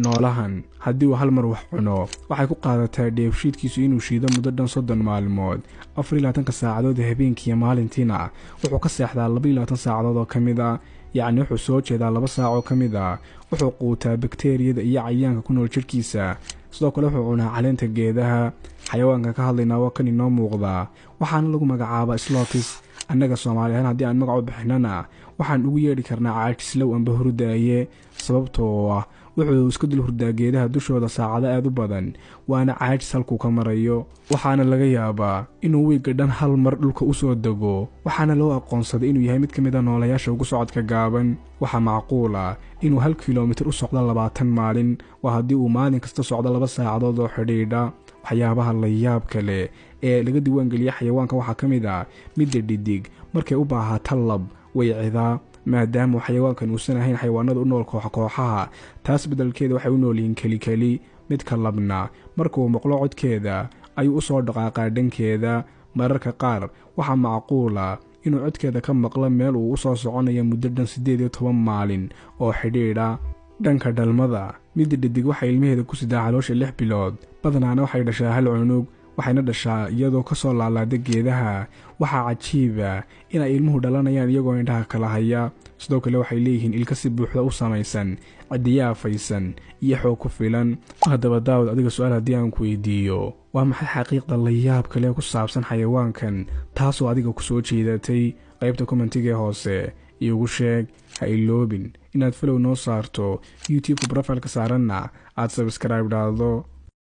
Noolahan haddii uu hal mar wax cuno, waxay ku qaadataa dheefshiidkiisu inuu shiido muddo dhan 30 maalmood. 24-ka saacadood ee habeenkiiyo maalintiina wuxuu ka seexdaa 22 saacadood oo ka mid a, yacni wuxuu soo jeedaa 2 saac oo ka mid a. Wuxuu quutaa bakteriyada iyo cayayaanka ku nool jidhkiisa, sidoo kale wuxuu cunaa caleenta geedaha. Xayawaankan ka hadlaynaa waa kan inoo muuqdaa, waxaana lagu magacaabaa sloths. Annaga Soomaali ahaan haddii aan magac u bixinana, waxaan ugu yeedhi karnaa caajislow amba hurdaaye, sababtoo ah wuxuu iska dul hurdaa geedaha dushooda saacado aad u badan, waana caajis halkuu ka marayo. Waxaana laga yaabaa inuu wiigga dhan hal mar dhulka u soo dego, waxaana loo aqoonsaday inuu yahay mid ka mid a noolayaasha ugu socodka gaaban. Waxaa macquul ah inuu 1 kilomitir u socdo 20 maalin, waa haddii uu maalin kasta socdo 2 saacadood oo xidhiidha. Waxyaabaha layaab kale ee laga diiwaangeliya xayawaanka waxaa ka mid ah midda dhidig markay u baahaata lab way cidaa, maadaama xayawaankan uusan ahayn xayawaanada u nool koox kooxaha, taas beddelkeeda waxay u nool yihiin kelikeli. Midka labna markuu maqlo codkeeda ayuu u soo dhaqaaqaa dhankeeda. Mararka qaar waxaa macquula inuu codkeeda ka maqlo meel uu u soo soconayo muddo dhan 18 maalin oo xidhiidha. Dhanka dhalmada, midda dhidig waxay ilmaheeda ku sidaa caloosha 6 bilood, badanaana waxay dhashaa hal cunug, waxayna dhashaa iyadoo ka soo laalaada geedaha. Waxaa cajiiba inay ilmuhu dhalanayaan iyagoo indhaha kala haya. Sidoo kale waxay leeyihiin ilka si buuxda u samaysan, cidiya afaysan iyo xoog ku filan. Haddaba daawad, adiga su-aal haddii aan ku weydiiyo, waa maxay xaqiiqda layaab kale ku saabsan xayawaankan taasoo adiga ku soo jeedatay? Qaybta commentiga hoose iigu sheeg. Ha iloobin inaad follow noo saarto YouTube-ka, profile-ka saaranna aad subscribe dhahdo.